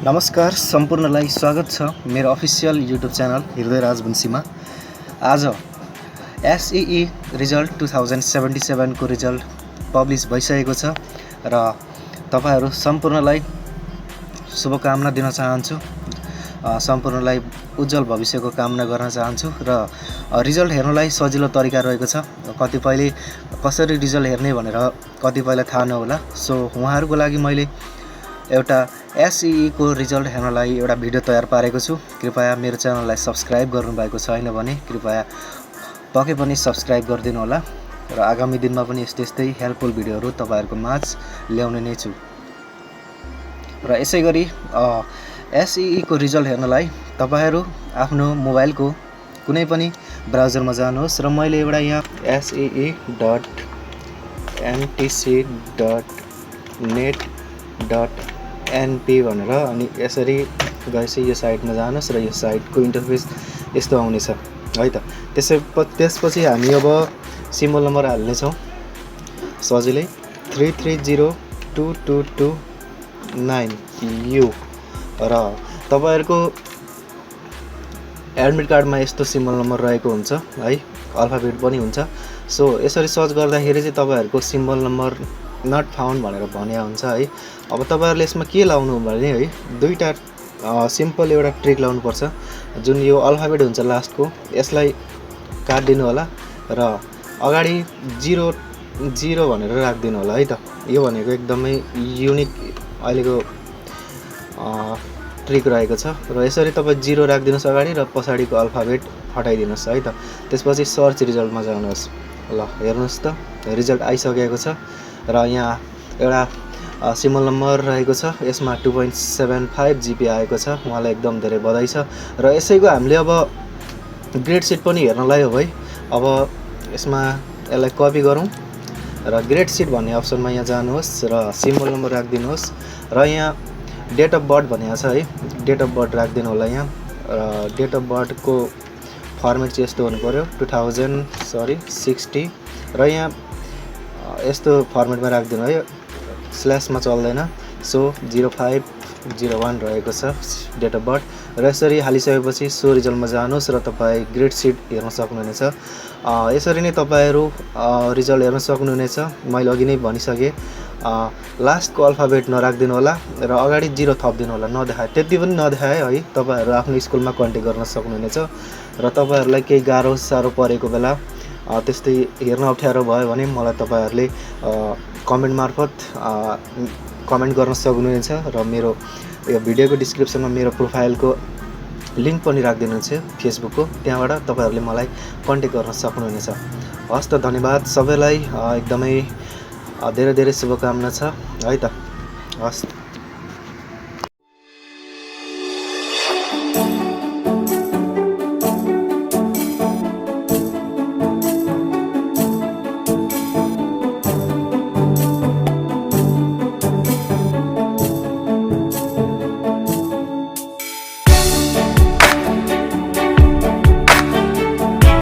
नमस्कार सम्पूर्णलाई स्वागत छ मेरो अफिसियल युट्युब च्यानल हृदय राजवंशीमा। आज एसईई रिजल्ट 2077 को रिजल्ट पब्लिस भइसकेको छ र तपाईहरु सम्पूर्णलाई शुभकामना दिन चाहन्छु। सम्पूर्णलाई उज्जवल भविष्यको कामना गर्न चाहन्छु र रिजल्ट हेर्नलाई सजिलो तरिका रहेको छ। कतिपयले कसरी रिजल्ट हेर्ने भनेर कतिपयलाई थाहा नहोला, सो उहाँहरुको लागि मैले एउटा एसईई को रिजल्ट हेर्नलाई एउटा भिडियो तयार पारेको छु। कृपया मेरो च्यानललाई सब्स्क्राइब गर्नुभएको छैन भने कृपया पक्कै पनि सब्स्क्राइब गरिदिनु होला र आगामी दिनमा पनि यस्तै हेल्पफुल भिडियोहरु तपाईहरुको माझ ल्याउने नै छु। र यसैगरी एसईई को रिजल्ट हेर्नलाई तपाईहरु आफ्नो मोबाइलको कुनै पनि ब्राउजरमा जानुहोस् र मैले एउटा यहाँ see.net.np भनेर अनि यसरी गएपछि यो साइटमा जानुहोस् र यो साइटको इन्टरफेस यस्तो आउनेछ है त। त्यसपछि हामी अब सिम्बल नम्बर हाल्ने छौं सजिलै 33022229U र तपाईहरुको एडमिट कार्डमा यस्तो सिम्बल नम्बर रहेको हुन्छ है, अल्फाबेट पनि हुन्छ। सो यसरी सर्च गर्दाखेरि चाहिँ तपाईहरुको सिम्बल नम्बर नट फाउन्ड भनेर भन्या हुन्छ है। अब तपाईहरुले यसमा के लाउनु भने है दुईटा सिम्पल एउटा ट्रिक लाउनु पर्छ। जुन यो अल्फाबेट हुन्छ लास्टको यसलाई काट्दिनु होला र अगाडि 00 भनेर राख्दिनु होला है त। यो भनेको एकदमै युनिक अहिलेको ट्रिक रहेको छ र यसरी तपाई 0 राख्दिनुस् अगाडि र पछाडीको अल्फाबेट हटाइदिनुस् है त। त्यसपछि सर्च रिजल्टमा जानुहोस्। ल हेर्नुस् त रिजल्ट आइसकेको छ र यहाँ एउटा सिम्बल नम्बर रहेको छ। यसमा 2.75 जीपी आएको छ। उहाँलाई एकदम धेरै बधाई छ र यसैको हामीले अब ग्रेड सिट पनि हेर्नलाई हो है। अब यसमा यसलाई कपी गरौँ र ग्रेड सिट भन्ने अप्सनमा यहाँ जानुहोस् र सिम्बल नम्बर राख्दिनुहोस् र यहाँ डेट अफ बर्थ भनेको छ है, डेट अफ बर्थ राख्दिनु होला यहाँ र डेट अफ बर्थको फर्मेट चाहिँ यस्तो हुनु पर्यो 2060 र यहाँ यस्तो फर्मेटमा राख्दिनु है, स्ल्याशमा चल्दैन। सो 0501 रहेको छ डेट अफ बर्थ र यसरी हालिसकेपछि सो रिजल्टमा जानुहोस् र तपाई ग्रेड सिट हेर्न सक्नुहुनेछ। यसरी नै तपाईहरु रिजल्ट हेर्न सक्नुहुनेछ। मैले अघि नै भनिसके लास्टको अल्फाबेट नराख्दिनु होला र अगाडि 0 थप्दिनु होला, नदेखाए त्यति पनि नदेखाए है। तपाईहरु आफ्नो स्कुलमा कन्ट्याक्ट गर्न सक्नुहुनेछ र तपाईहरुलाई केही गाह्रो सारो परेको बेला त्यस्तै हेर्न अप्ठ्यारो भयो भने मलाई तपाईहरुले कमेन्ट मार्फत कमेन्ट गर्न सक्नुहुनेछ र मेरो यो भिडियोको डिस्क्रिप्सनमा मेरो प्रोफाइलको लिंक पनि राखिदिनुहुन्छ फेसबुकको, त्यहाँबाट तपाईहरुले मलाई कन्ट्याक्ट गर्न सक्नुहुनेछ। हस् त, धन्यवाद सबैलाई। एकदमै धेरै शुभकामना छ है त। हस्।